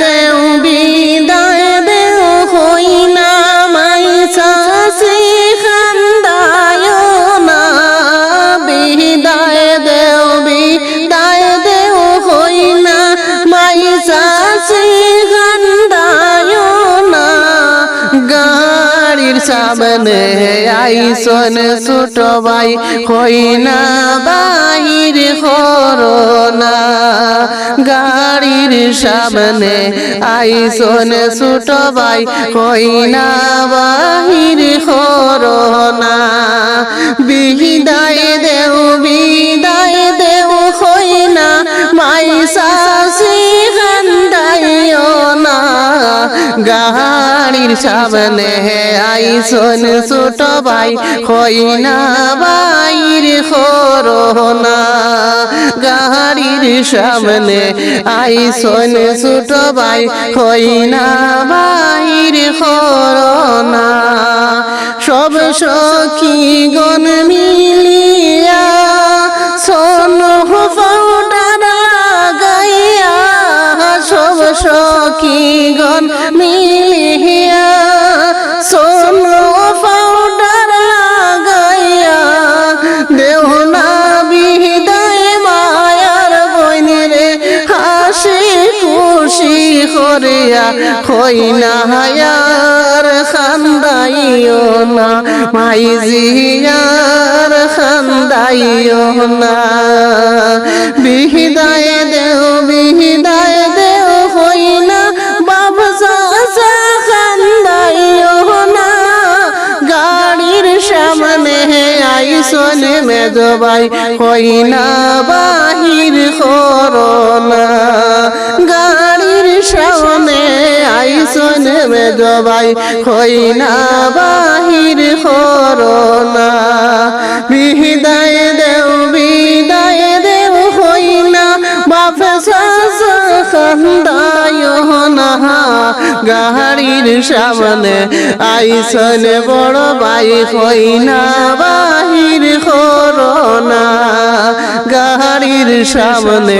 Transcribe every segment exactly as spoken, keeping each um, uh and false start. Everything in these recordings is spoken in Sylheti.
দেও বিদায় দেও কইনা, মাই চাচি কান্দাইও না। বিদায় দেও বিদায় দেও কইনা, মাই চাচি কান্দাইও না। গাড়ির সামনে আইছইন ছোট ভাই, কইনা বাইর করো না। গাড়ির সামনে আইছইন ছোট ভাই, কইনা বাইর করো না। বিদায় দেও বিদায় দেও কইনা, মাই চাচি কান্দাইও না। গাড়ির সামনে আইছইন ছোট ভাই, কইনা বাইর করো না। গাড়ির সামনে আইছইন ছোট ভাই, কইনা বাইর করো না। সব সখীগণ মিলিয়া সোন পাউডার লাগাইয়া, সব সখীগণ মিলিয়া সোন পাউডার লাগাইয়া, দেও না বিদায় মায়ার বইনরে, হাসি খুশি করিয়া কইনা আর কান্দাইও না, মাইজি আর কান্দাইও না। বিদায় দেও বিদায় দেও কইনা, বাপ চাচা কান্দাইও না। গাড়ির সামনে আইছইন মেজ ভাই, কইনা বাইর করো না। গাড়ির সামনে আইছইন মেজ ভাই, কইনা বাইর করো না। বিদায় দেও বিদায় দেও কইনা, বাপ চাচা কান্দাইও না। গাড়ির সামনে আইছইন বড় ভাই, কইনা বাইর করো না। গাড়ির সামনে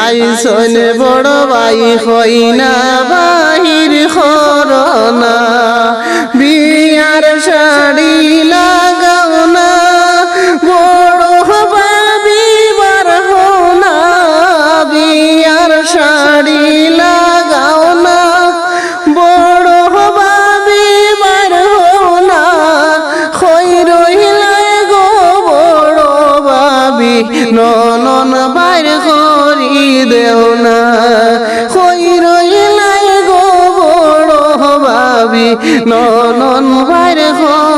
আইছইন বড় ভাই, কইনা বাইর করো না। বিয়ার শাড়ি লাগাও না, বড় ভাবি বার হও না। বিয়ার শাড়ি লাগাও না, বড় ভাবি বার হও না। কই রইলায় গো বড় ভাবি, ননন বাইর করি দেও না। কই রইলায় গো বড় ভাবি, ননন বাইর করি